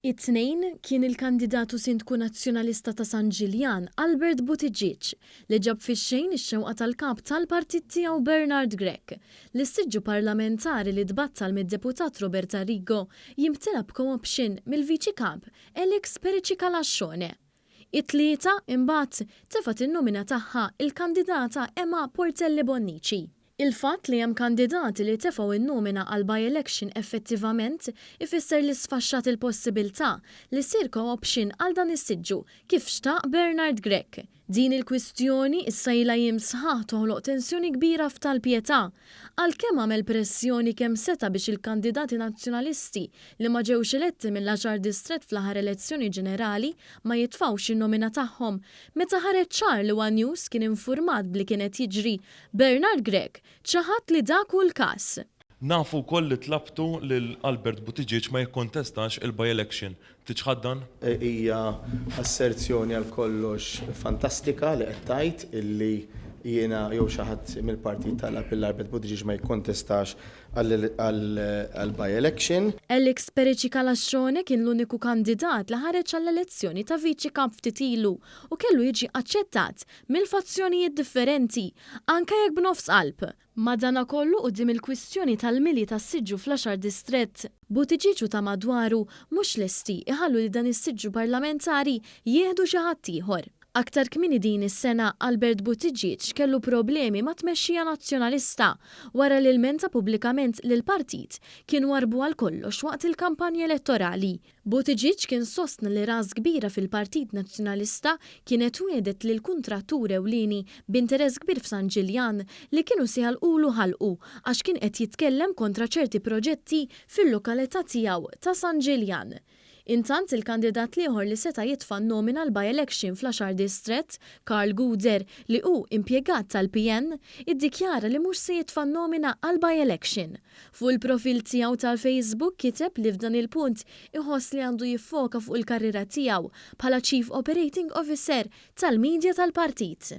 It-Tnejn, kien il-kandidat u Sindku Nazzjonalista ta' San Ġiljan, Albert Buttigieg, li ġab fix-xejn ix-xewqa tal-Kap tal-partit tiegħu Bernard Grech, li s-siġġu parlamentari li tbattal mid-Deputat Robert Arrigo jimtela b'co-option mill-Viċi Kap Alex Perici Calascione. It-Tlieta, imbagħad, tefgħet in-nomina tagħha l-kandidata Emma Portelli Bonnici. Il-fatt li hemm kandidati li tefgħu n-nomina għal by-election effettivament ifisser li sfaxxat il-possibiltà li ssir co-option għal dan is-siġġu kif xtaq Bernard Grech. Din il-kwistjoni issa ilha jiem sħaħ toħloq tensjoni kbira f'Tal-Pietà. Għalkemm għamel pressjoni kemm seta' biex il-kandidati Nazzjonalisti li ma ġewx eletti mill-għaxar distrett fl-aħħar elezzjoni ġenerali ma jitfgħux in-nomina tagħhom, meta ħareġ ċar li one News kien infurmat b'li kien qed jiġri, Bernard Grech ċaħad li dak hu l-każ. Nafu wkoll li tlabtu lil Albert Buttigieg ma jikkontestax il-by-election. Tiċħad dan? Hija asserzjoni għal kollox fantastika li qed tgħid illi jiena jew xi ħadd mill-partit talab lil Albert Buttigieg ma jikkontestax għall-by-election. Alex Perici Calascione kien l-uniku kandidat li ħareġ għall-elezzjoni ta' Viċi Kap ftit ilu u kellu jiġi aċċettat mill-fazzjonijiet differenti, anke jekk b'nofs qalb. Madanakollu quddiem il-kwistjoni tal-mili tas-siġġu fl-għaxar distrett, Buttigieg u ta' madwaru mhux lesti jħallu li dan is-siġġu parlamentari jieħdu xi ħadd ieħor. Aktar kmieni din is-sena, Albert Buttigieg kellu problemi mat-tmexxija Nazzjonalista wara li lmenta pubblikament li l-partit kien warrbu għal kollox waqt il-kampanja elettorali. Buttigieg kien sostna li ras kbira fil-Partit Nazzjonalista kienet wiegħdet lil kuntrattur ewlieni b'interess kbir f'San Ġiljan li kienu se jagħlqulu ħalqu għax kien qed jitkellem kontra ċerti proġetti fil-lokalità tiegħu ta' San Ġiljan. Intant, il-kandidat l-ieħor li seta' jitfa' n-nomina għall-by-election fl-għaxar distrett, Karl Gouder, li hu impjegat tal-PN, iddikjara li mhux se jitfa' n-nomina għall-by-election. Fuq il-profil tiegħu tal-Facebook kiteb li f'dan il-punt iħoss li għandu jiffoka fuq il-karriera tiegħu bħala Chief Operating Officer tal-media tal-partit.